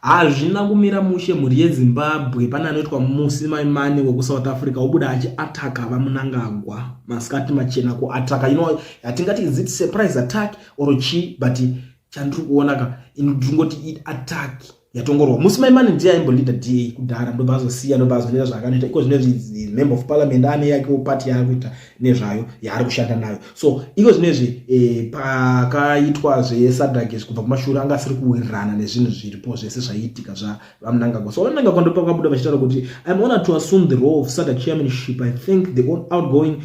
Hazvina kumira mushe mhuri yeZimbabwe pane anoitwa Musi Maimane wekuSouth Africa obuda achiataka VaMnangagwa masikati machena kuataka. You know, hatingati is it surprise attack or chii, but chandiri kuona ka ini ndingoti iattack yatongorwa. Musi Maimane ndiye aimboleader DA kudhara, ndobva azosiya, ndobva azonoita zvaakanoita iko zvinezvi. Member of parliament, ane yakewo party yaari kuita nezvayo, yaari kushanda nayo. So iko zvinezvi pakaitwa zveSADC izvi, kubva kumashure anga asiri kuwirirana nezvinhu zviripo zvese zvaiitika zvaVaMnangagwa. So VaMnangagwa ndopakabuda vachitaura kuti, "I'm honored to assume the role of SADC chairmanship. I thank the outgoing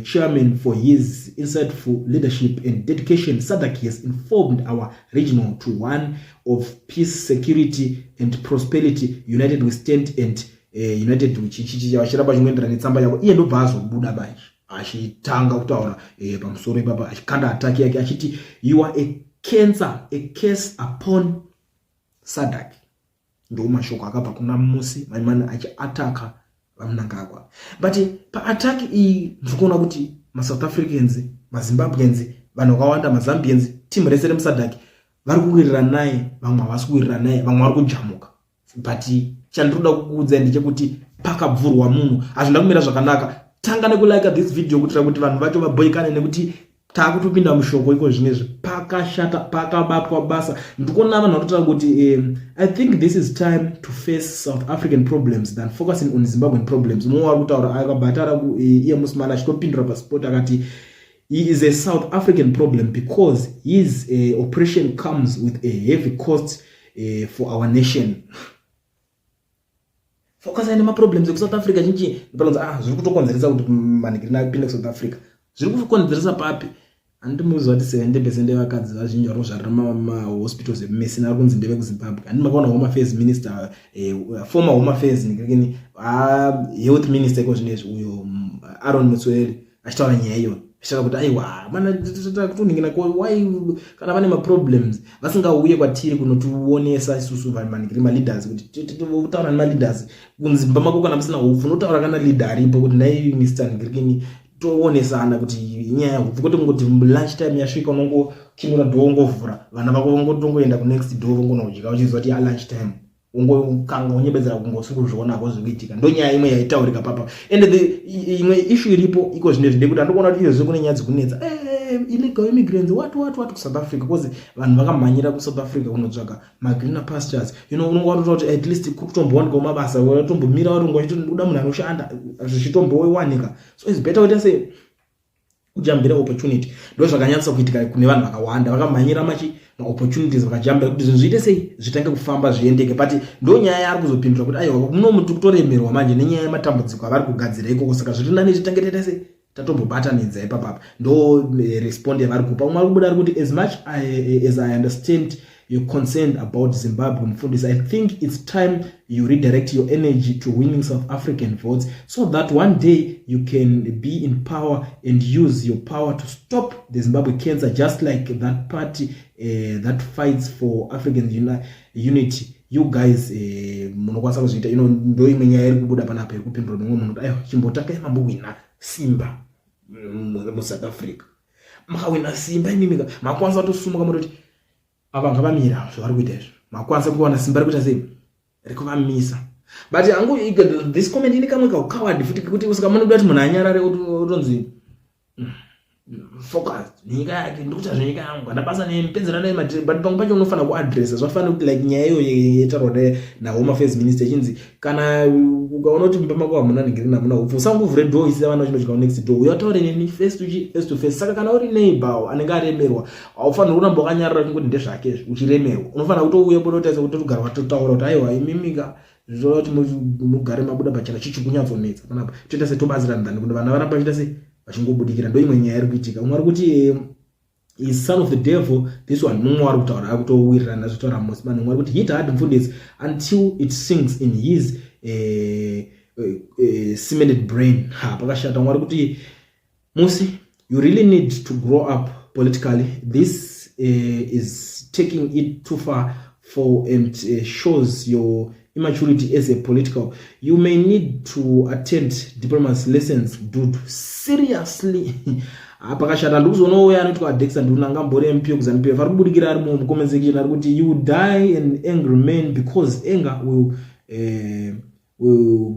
chairman for his insightful leadership and dedication. SADC has informed our regional to one of peace, security and prosperity. United we stand and united vachiramba chingoenderana netsamba yavo. Iye ndobva azobuda manje achitanga kutaura pamusoro ipapa, achikanda attack yake achiti, "You are a cancer, a curse upon SADC." Ndo mashoko akabva kuna Musi Maimane achiataka VaMnangagwa. But paattack iyi ndiri kuona kuti maSouth Africans, maZimbabweans, vanhu vakawanda, maZambians, timu rese remuSADC vari kuwirirana naye, vamwe havasi kuwirirana naye, vamwe vari kujamuka. But chandiri kuda kukuudzai ndechekuti pakabvurwa munhu, hazvina kumira zvakanaka. Tanga nekulike this video kuitira kuti vanhu vacho vaboikane, nekuti taakutopinda mushoko iko zvinezvi. Pakashata, pakabatwa basa. Ndikuona vanhu vanotaura kuti, "I think this is time to face South African problems than focusing on Zimbabwean problems." Mumwe wari kutaura akabva ataura iye Musimana achitopindura pasport akati, "He is a South African problem because his operation comes with a heavy cost for our nation." Focusai nemaproblems ekuSouth Africa chinchi panonzi, ah, zviri kutokonzeresa kuti manhikirina apinde kuSouth Africa. Zviri kukonzeresa papi? Handiti muziva kuti 70% evakadzi vazhinji vari kuzvarira mahospitals emuMessina ari kunzi ndevekuZimbabwe? Handiti makaona Home Affairs minister, former Home Affairs, ndikini, health minister iko zvinezvi uyo, Aaron Motsoaledi, achitaura nyaya iyoyo, achitaura kuti aiwa mana kutoningina, why kana vane maproblems vasingauye kwatiri kunotionesa isusu manhikiri maleaders, kuti kutaura nemaleaders kunzimba mako? Kana musina upfu, unotaura kana leader aripo kuti, "Nhai Mr Nhikirikini, toonesana kuti inyaya yehupfu," kwete kungoti lunch time yasvika unongokinura door, ungovhura, vana vako vongotongoenda kunext door, vongonodya uchiziva kuti yalunch time, ungokanga unyebedzera kunge usiri kuzvionako zviri kuitika. Ndo nyaya imwe yaitaurika papa. And the imwe issue iripo iko zvinezvi ndekuti andikuona kuti izvozvi kune nyaya dzikunetsa, illegal immigrants, what what what, kuSouth Africa, because vanhu vakamhanyira kuSouth Africa kunotsvaga magreener pastures. Unonga watotaura kuti at least kutombowanikawo mabasa, tombomira warongo uda munhu anoshanda, zvichitombowanika. So it's better kuita sei? Kujambira opportunity. Ndo zvakanyanyisa kuitika kune vanhu vakawanda vakamhanyira machi maopportunities, vakajambira kuti zvinhu zviite sei, zvitange kufamba, zviendeke. But ndo nyaya yaari kuzopindura kuti aiwa, muno muti kutoremerwa manje nenyaya yematambudziko avari kugadzira ikoko, saka zviri nani titange taita sei, tatombobatanidza ipapapa. Ndo respond yavari kupa. Umwe ari kubuda ari kuti, "As much as I understand your concern about Zimbabwe, Mufundisi, I think it's time you redirect your energy to winning South African votes so that one day you can be in power and use your power to stop the Zimbabwe cancer, just like that party that fights for African unity. You guys munokwanisa kuzviita." Ino ndo imwe nyaya iri kubuda panapa, iri kupindura nomwe munhu kuti aiwa, chimbotangai mambowina simba muSouth Africa. Makawina simba imimika, makwanisa kutosumuka mutoti ava ngavamira zvavari kuita izvo. Makwanisa kuwana simba rekuita sei, rekuvamisa. But hangu this comment ine kamwe kaucoward futi, kekuti saka munoda kuti munhu anyarare, otonzi focus nenyika yake, ndikuita zvenyika yangu, handa basa nemupedzera naye. But pamwe pacho unofanira kuadressa zvafanira kuti like nyaya iyo yetaurwa nahome Affairs minister ichinzi kana ukaona kuti mumba mako hamuna nhingirini, hamuna upfu, usangovhure door isiya vana vachinodya next door, uyataure neni face to face. Saka kana uri neighbor anenge aremerwa, haufaniri kuramba wakanyarara uchingoti ndezvake uchiremerwa. Unofanira kutouya pototaisa kuti togara watotaura kuti aiwa, imimika, zvitoreva kuti mugare mabuda pachena, chichi kunyatsonetsa panapa, toita setobatsirana than kuti vana varamba vachiita sei, vachingobudikira. Ndo imwe nyaya iri kuitika. Umwe ari kuti, "Is son of the devil this one." Mumwe wari kutaura akutowirirana zvotaura Mosimane. Mumwe ari kuti, "Hit hard, Mfundisi, until it sinks in his cemented brain." Ha, pakashata. Umwe ari kuti, "Musi, you really need to grow up politically. This is taking it too far for and shows your immaturity as a political. You may need to attend diplomacy lessons, dude. Seriously, pakashata. Ndikuzoona uya anoitwa Adexa Nduna, angambori MP wekuZANU PF, ari kubudikira ari mucomment section, ari kuti, "You die an angry man because anger will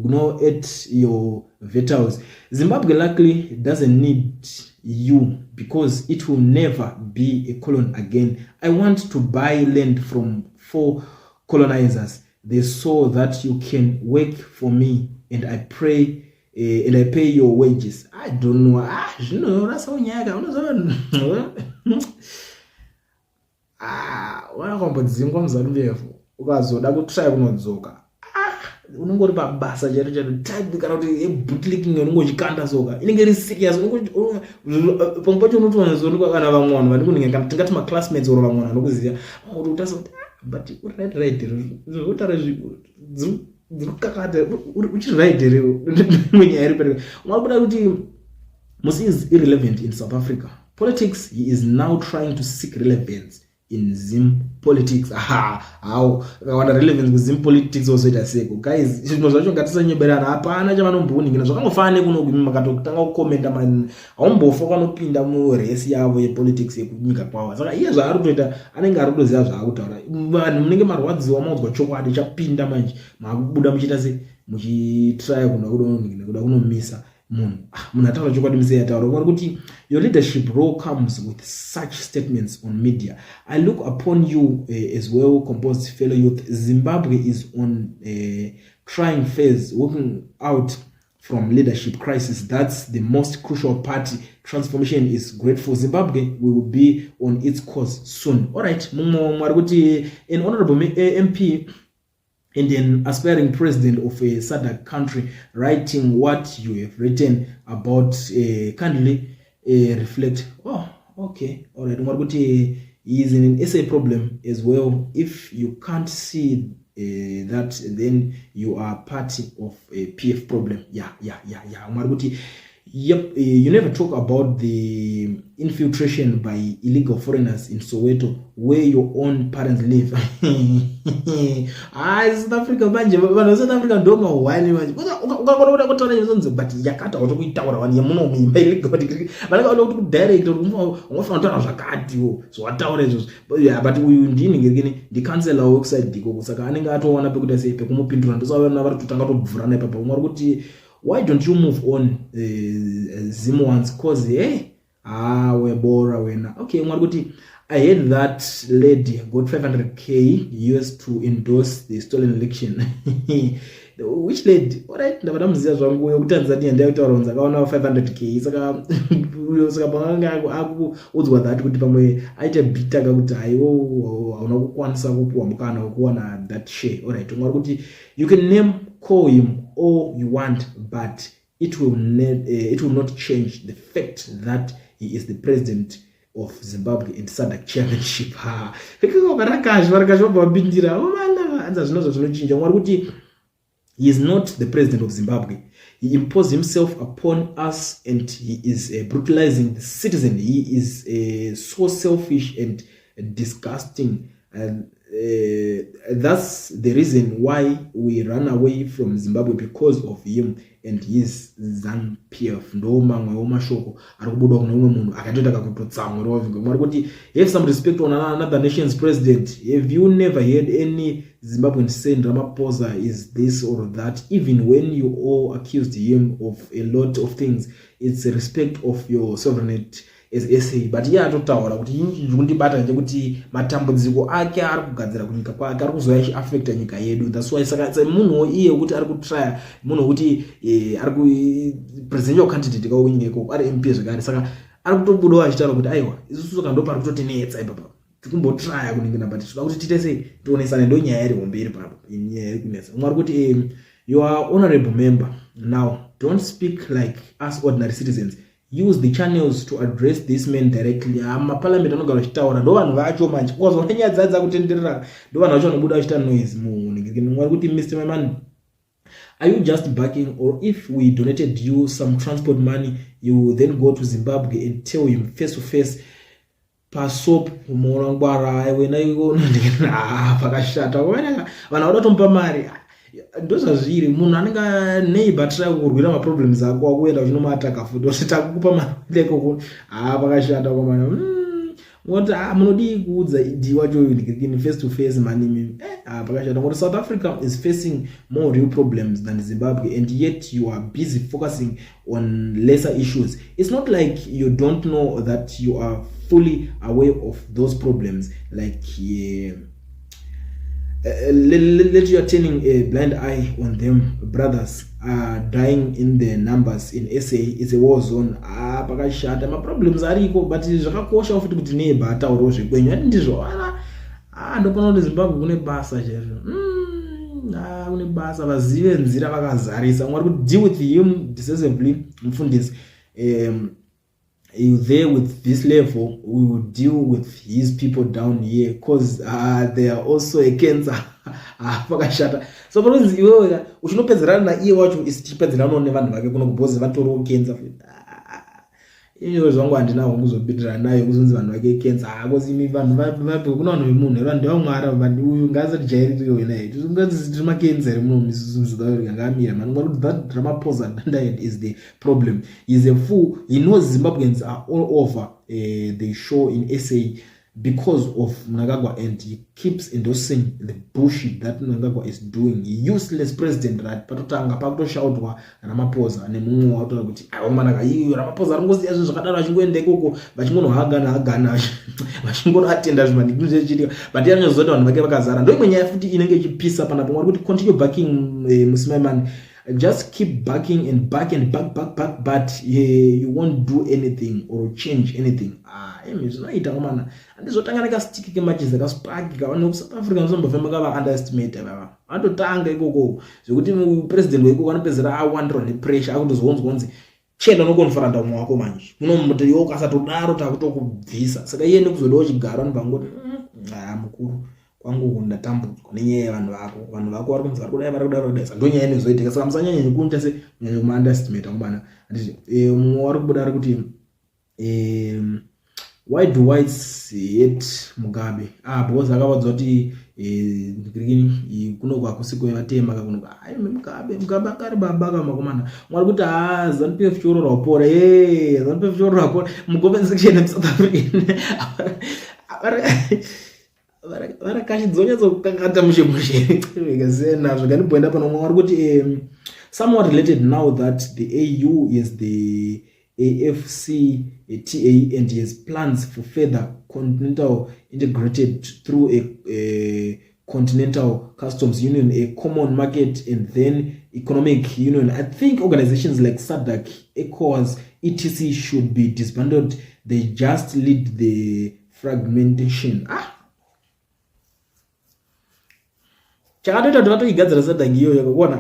gnaw at your vitals. Zimbabwe luckily doesn't need you because it will never be a colony again. I want to buy land from four colonizers. They saw that you can work for me and I pray and I pay your wages." I don't know. Ah, zvinorasa nyaya ka unoziva. Ah, wanakambodzingwa muZANU PF, ukazoda kutry kunodzoka, ah, unenge uri pabasa chairo chairo type kana kuti ebootlicking, unenge uchikanda soka inenge iri serious. Pamwe pacho unotoonekwa kana vamwe vanhu vari kunenge, kana tingati maclassmates or vamwe vanhu vanokuziva, kuti utasa kuti, "Ah, but uri right utaura dziri kukakata, uchiri right here?" Imwe nyaya iri pere unobuda kuti Musi is irrelevant in South Africa politics. He is now trying to seek relevance in Zim politics. Aha, how akawana relevance kuZim politics ozoita seko? Guys, zvinhu zvacho ngatisanyeberana, hapana chavanombouningina. Zvakangofanana nekuno imi makatotanga kukomenda, haumbofa ukanopinda murace yavo yepolitics yekunyika kwavo. Saka iye zvaari kutoita, anenge ari kutoziva zvaakutaura. Vanhu munenge marwadziwa, maudzwa chokwadi chapinda manje, maakubuda muchiita se muchitraya kuda kunomisa munhu. Ah, munhu ataura chokwadi, musei ataura kwari kuti your leadership role comes with such statements on media. I look upon you as well composed fellow youth. Zimbabwe is on a trying phase, working out from leadership crisis. That's the most crucial part. Transformation is grateful. Zimbabwe will be on its course soon. Alright, mumwe mwari kuti an honorable MP and an aspiring president of a SADC country writing what you have written about, kindly reflect. Oh, okay, all right. Mwari kuti he is in an SA problem as well. If you can't see that, then you are part of a PF problem. Yeah. Mwari kuti, yep, you never talk about the infiltration by illegal foreigners in Soweto, where your own parents live. Ah, South Africa manje, vanhu veSouth Africa ndo mahwani manje. Ukangona kuda kutaura izvonzo, but yakati hautokuitaura vanhu yemunomuimba illegal, vanenge vada kuti kudirect, ungofanira kutaura zvakatiwo zvawataura izvozvo. But uyu ndini ndicouncillor wekuside ikoko, saka anenge atowana pekuita sei pekumupindura. Ndosavana vari kutotanga tobvurana ipapa. Umwe ari kuti, "Why don't you move on, Zim ones?" 'Cause hey, ah, webora wena. Okay, mwari kuti, "I heard that lady got 500K US to endorse the stolen election." Which lady? Alright, ndabva ndamuziva zvangu wekuTanzania, ndayakutaura kunzi akaona 500K. Saka uyo, saka panganga akuudzwa that kuti pamwe aita bita kakuti haiwo hauna kukwanisa kupiwa mukana wekuwana that share. Alright, mwari kuti, "You can name call him all you want, but it will not change the fact that he is the president of Zimbabwe and SADC chairmanship." Ha, varakashi varakashi vabva vapindira anza zvinozvo zvinochinja. Mwari kuti, "He is not the president of Zimbabwe. He imposed himself upon us and he is brutalizing the citizen. He is so selfish and disgusting. And that's the reason why we run away from Zimbabwe, because of him and his ZANU PF." Ndo mamwewo mashoko ari kubuda kune umwe munhu akatoita kakutotsamwirawo. Mwari kuti, "Have some respect on another nation's president. Have you never heard any Zimbabwean saying Ramaphosa is this or that, even when you all accused him of a lot of things? It's a respect of your sovereignty as SA." But iye atotaura kuti inji kundibata ndechekuti matambudziko ake ari kugadzira kunyika kwake ari kuzouya achiafecta nyika yedu. That's why. Saka semunhuwo iye wekuti ari kutrya, munhu wekuti ari kupresidential candidate kawo kunyika ikoko, ari MP zvekare, saka ari kutobudawo achitaura kuti aiwa, isusu saka ndo pari kutotinetsa ipapa, tikumbotraya kuningina, but toda kuti tiite sei, tionesane. Ndo nyaya iri hombe iri papo, nyaya iri kunetsa. Umwe ari kuti, "You are honorable member now. Don't speak like us ordinary citizens. Use the channels to address this man directly." Maparliament anogara achitaura, ndo vanhu vacho manje. Ukazoona nyaya dzaa dzakutenderera, ndo vanhu vacho vanobuda vachiita noise munhu. Mwari kuti, "Mr Maimani, are you just backing, or if we donated you some transport money, you then go to Zimbabwe and tell him face to face pasop?" Muona ngwara wena, pakashata. Vanhu vada kutomupa mari. Ndozvazviri, munhu anenge neighbor try kurwira maproblems ako, wakuenda uchinomaataka futi, oti takukupa maleko. Haa, pakashata komana. Ngoti ah, munodii kuudza idi wacho in face to face mani? Ah, pakashata. Ngoti South Africa is facing more real problems than Zimbabwe and yet you are busy focusing on lesser issues. It's not like you don't know that you are fully aware of those problems. Like, yeah, let you are turning a blind eye on them. Brothers are dying in the numbers in SA. Is a war zone. Ah, pakashata, maproblems ariko, but zvakakosha futi kuti neighbor ataurawo zvekwenyu, ati ndizvo. Ah, ndopona kuti Zimbabwe kune basa chaizvo. Ah, kune basa, vazive nzira vakazarisa. Mwari kuti deal with him decisively. Mufundisi, you there with this level, we will deal with his people down here because they are also a cancer. Pakashata. So panonzi iwewe uchinopedzerana naiye wacho, isi tichipedzeranawo nevanhu vake kuno kubhozi, vatoriwo cancer. Iniwo zvangu handina kuzopindirana nayo kuzonzi vanhu vake cancer hakozi. Imi vanhu vapi? Kuna vanhu vemunhu, vanhu ndevamwara. Vanhu uyu ngaasatijaiririwo naye, ngazi tiri macancer ere muno muSouth Africa? Ngaamira mani. Kuti that Ramaphosa dunderhead is the problem. He is a fool. He knows Zimbabweans are all over the show in SA because of Mnangagwa and he keeps endorsing the bullshit that Mnangagwa is doing. Useless president, right? Patotanga pakutoshautwa Ramaphosa nemumwe wataura kuti aiwamanaka iyo Ramaphosa ari ngosiya zvinhu zvakadaro, achingoenda ikoko vachingonohagana hagana, vachingonoatenda zvimadiki zvechiitika, but iye anonyatsoziva kuti vanhu vake vakazara. Ndo imwe nyaya futi inenge ichipisa panapo. Mwari kuti continue backing Mmusi Maimane. Just keep backing and back and back, back, back, but you won't do anything or change anything. Ah, imi zvinoita komana, handizotanga nekastick kemachisi kaspark kavanhu kuSouth Africa musombofema kava underestimate vava vanototanga ikoko zvekuti president weikoko anopedzera awandirwa nepressure, akutozonzwa kunzi chienda unoconfronta umwe wako manje munomuti iwe ukasatodaro takutokubvisa. Saka iye nekuzodawo chigaro anobva ngoti, ah, mukuru kwangu ndatambudzwa nenyaya yevanhu vako, vanhu vako vari kunzi vari kudai, vari kudai, vari kudai." Saka ndonyaya inozoitika. Saka musanyanya kuita se kunyanya kumaunderestimate komana. Handiti mumwe wari kubuda ari kuti, "Why do whites hate Mugabe?" Ah, because akavadza kuti kuno kwakusi kwevatema kakuno. Ai, Mugabe, Mugabe akari baba kamakomana. Mwari kuti ha, ZANU PF chiorora upora e ZANU PF chiorora upora. Mucomment section eSouth African varakashi dzonyatsokakata mushe mushe nazvo. Kandimboenda pano. Mwari kuti somewhat related, now that the AU is the AfCFTA and has plans for further continental integrated through a continental customs union, a common market and then economic union, I think organizations like SADC, ECOWAS, etc should be disbanded. They just lead the fragmentation. Ah, chakatoita kuti vatoigadzira SADC iyoyo kuona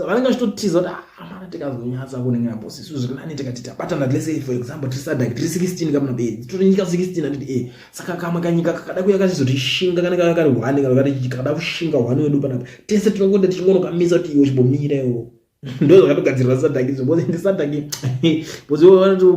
vanenge vachitotiza kuti, ah, mana tikazonyatsa kunenge bosi, isu zviri nani tikati tabatana. Let's say, for example, tiri SADC, tiri 16 kamuna be titori nyika 16, handiti? Saka kamwe kanyika kakada kuya kachizotishinga kanenge kari one kana kati kakada kushinga one wedu panapa, tese tinongoenda tichingonokamisa kuti iwe chimbomira iwo. Ndo zvakatogadzirwa SADC izvo, because ndi SADC, because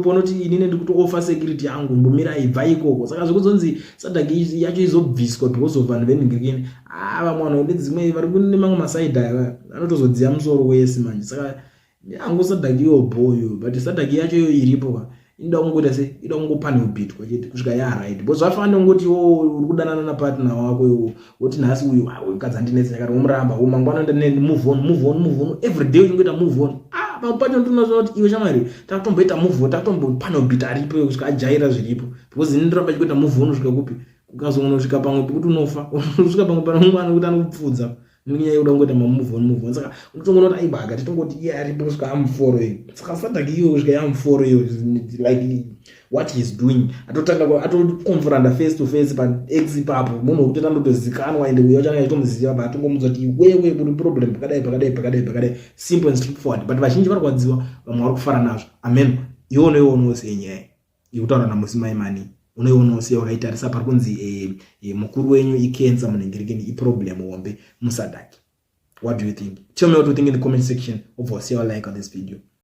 panoti inini ndikutooffer security yangu, mbomira, ibva ikoko. Saka zvekuzonzi SADC yacho izobviswa because of vanhu venhingirikini, a vamwe vanhu nedzimwe vari kune mamwe masaidhi aya anotozodziya musoro wese manje. Saka yangu SADC iyo boyo, but SADC yacho iyo iripo ka, inoda kungoita se ida kungopanhubhitwa chete kusvika yaright, because zvafanira kungoti iwo uri kudanana napartner wako iwo, woti nhasi uyu mukadzi andinetsa nyakati, womuramba, mangwana move on, move on, move on, every day uchingoita move on. Ah, pamwe pacho ndinoziva kuti iwe shamwari takutomboita move on, takutombopanhubhita aripo kusvika ajaira zviripo, because ini ndoramba chikuita move on kusvika kupi? Ukazonosvika pamwe pekuti unofa, usvika pamwe pane mumwe anokuti anokupfudza nenyaya yekuda kungoita mamove on, move on. Saka unotongoona kuti aibaga titongoti iye aripo kusvika amuforo iyo. Saka SADC iyo kusvika yamuforo iyo, like what he is doing, atotanga atoconfronta face to face pax ipapo munhu wekuti andotozikanwa, ende uyo wacho anenge achitomuziva, but atongomudza kuti iwewe uri problem pakadai, pakadai, pakadai, pakadai. Simple and straightforward. But vazhinji vari kurwadziwa, vamwe vari kufara nazvo. Amen. Iwe unoionawo sei nyaya yekutaura naMusi Maimani? Unoionawo sei wakaitarisa pari kunzi mukuru wenyu icancer munhengerekeni, iproblem hombe muSADC? What do you think? Tell me what you think in the comment section. Obva wasiya like on this video.